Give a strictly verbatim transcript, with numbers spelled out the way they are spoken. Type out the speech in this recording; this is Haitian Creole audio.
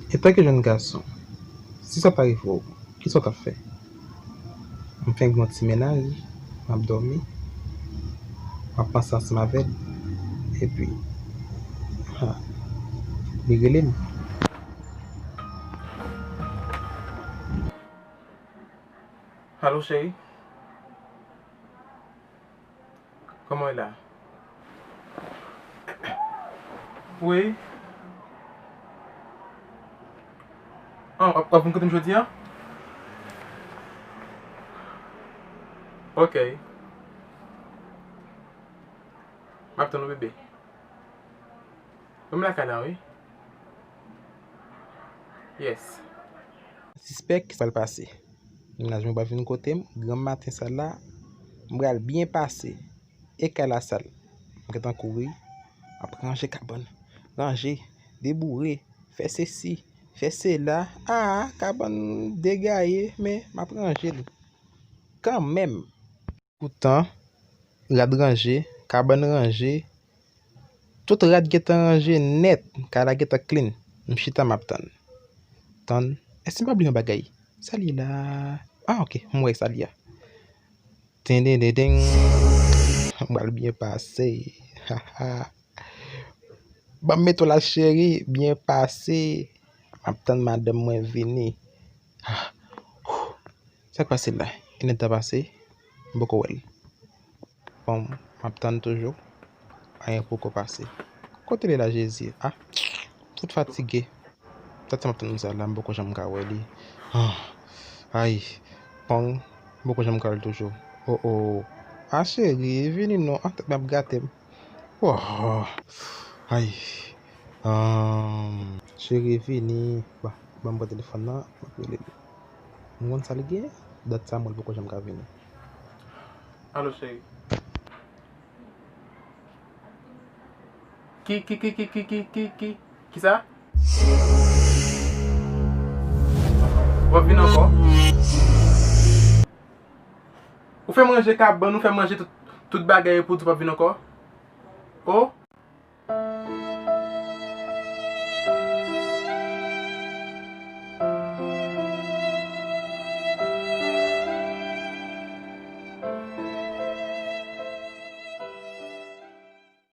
Antanke jèn gason, si sa ta rive w, kisa w t ap fè? M fenk gen yon ti mennaj, m ap dòmi, m ap panse ansanm avè l, epi, ha, li rele m. Alo, cheri. Kòman w ye la? Wi. Ah, w ap, w ap vin kote m jodi a? Ok. M ap tann ou, bebe. Wi, m lakay la, wi. Yes. Sispèk, kisa l pase? Mennaj mwen pa vin kote m, granm maten sa la, m pral byen pase. E kay la sal. M gentan kouri, m ap ranje kabann. Ranje, deboure, fè sesi, fè sela. A, kabann degaye, men m ap ranje l kanmenm. Poutan, rad ranje, kabann ranje, tout rad gentan ranje nèt, kay la gentan clean. M chita, m ap tann. Tann, èske m pa bliye yon bagay? Sa l ye la? Ah, ok, m wè sa l ye a. Ten, ten, ten, ten. M pral byen pase. Ban m mete w la, cheri, byen pase. M ap tann madanm mwen vini. Ah. Sa k pase la? Kilè tan pase? M poko wè l. Bon, m ap tann toujou. Anyen poko pase. Kote l ye la, Jezi? Ah, fout fatige. Sa ti m ap tann sa la, m poko janm ka wè li. Ah, ay, pong, m poko janm ka wè l toujou. Oh, oh. Ah, cheri, vini non. Ah, tèt mwen ap gate m. Oh, ay. Ahn, cheri, vini. Ba, ban m pran telefòn nan, m ap rele li. M konn sa li gen, dat sa m wè l poko janm ka vini. Alo, cheri. Ki, ki, ki, ki, ki, ki, ki, ki, kisa? W ap vin ankò? Ou fè m ranje kabann, ou fè m ranje tout, tout bagay epi w di w p ap vin ankò? O,